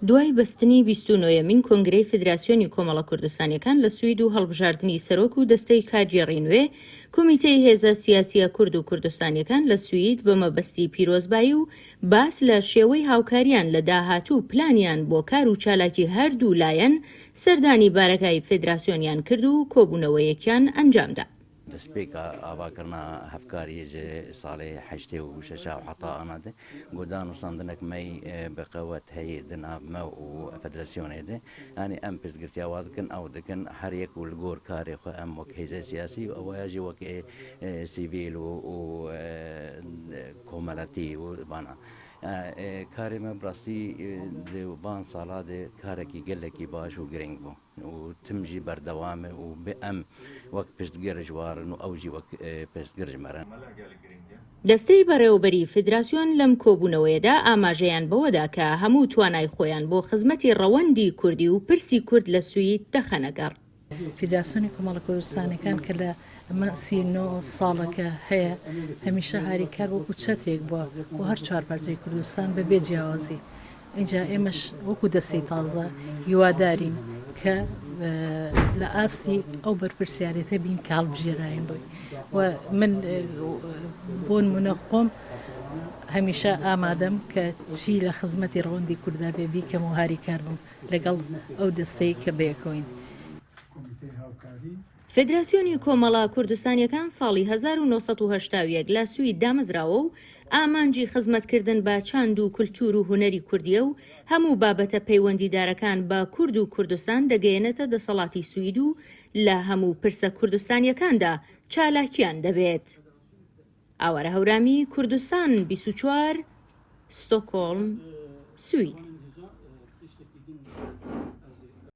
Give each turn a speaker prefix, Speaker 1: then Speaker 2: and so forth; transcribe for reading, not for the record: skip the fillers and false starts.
Speaker 1: دوای بەستنی بیست و نۆیەمین کۆنگرەی فیدراسیۆنی کۆمەڵە کوردستانیەکان لە سوید و هەڵبژاردنی سەرۆک و دەستەی کارگێڕی نوێ، کومیتەی هێزە سیاسیە کورد و کوردستانیەکان لە سوید بە مەبەستی پیرۆزبایی و باس لە شێوەی هاوکاریان لە داهاتوو و پلانیان بۆ کار و چالاکی هەردوو لایەن سەردانی بارەگای فێدراسیۆنیان کرد و کۆبوونەوەیەکیان ئەنجامدا.
Speaker 2: دەستپێکا ئاڤاکردنا هەڤکاریێ جە ساڵێ 86 û حەتا ئانا دە گۆ دانوستاندنەک مەی بە قەوەت هەیێ دە ناڤ مە و فەدراسیۆنێ دە یانی ئەم پشتگرتیا وا دکن ئەو دکن هەر یەک و لگۆر کارێ خوە ئەم وەک هێزێ سیاسی و ئەوەیا ژی وەک ئێ سیڤیل و و کۆمەلەتی و ڤانا کارێ مە بڕاستی دە ڤان ساڵا دە کارەکی گەلەکی باش و گرنگ بوو. و تم ژی بەردەوامە و بێ ئەم وەک پشتگر ژ وارن و ئەو ژی وەک پشتگر ژ مەرن.
Speaker 1: دەستەی بەڕێوەبەری فیدراسیۆن لەم کۆبوونەوەیەدا ئاماژەیان بەوەدا کە هەموو توانای خۆیان بۆ خزمەتی ڕەوەندی کوردی و پرسی کورد لە سوید دەخەنە گەڕ.
Speaker 3: فیدراسیۆنی کۆمەڵە کوردستانیەکان کە لە ئەمە 39 ساڵە کە هەیە هەمیشە هاریکار وەکو چەترێک بووە بۆ هەر چوار پارچەی کوردستان بە بێ جیاوازی ئینجا ئێمەش وەکو دەستەی تازە هیوادارین کە لە ئاستی ئەو بەرپرسیارێتە بین کە هەڵبژێراین بۆی و من بۆ نمونە خۆم هەمیشە ئامادەم کە چی لە خزمەتی ڕەوەندی کوردا بێ بیکەم و هاریکار بم لەگەڵ ئەو دەستەی کە بەیەکەوەین.
Speaker 1: فێدراسیۆنی کۆمەڵە کوردستانیەکان ساڵی 1981 لە سوید دامەزراوە و ئامانجی خزمەتکردن بە چاند و کولتوور و هونەری کوردیە و هەموو بابەتە پەیوەندیدارەکان بە کورد و کوردستان دەگەیەنێتە دەسەڵاتی سوید و لە هەموو پرسە کوردستانیەکاندا چالاکیان دەبێت. ئاوارە هەورامی، کوردستان 24، ستۆکۆڵم، سوید.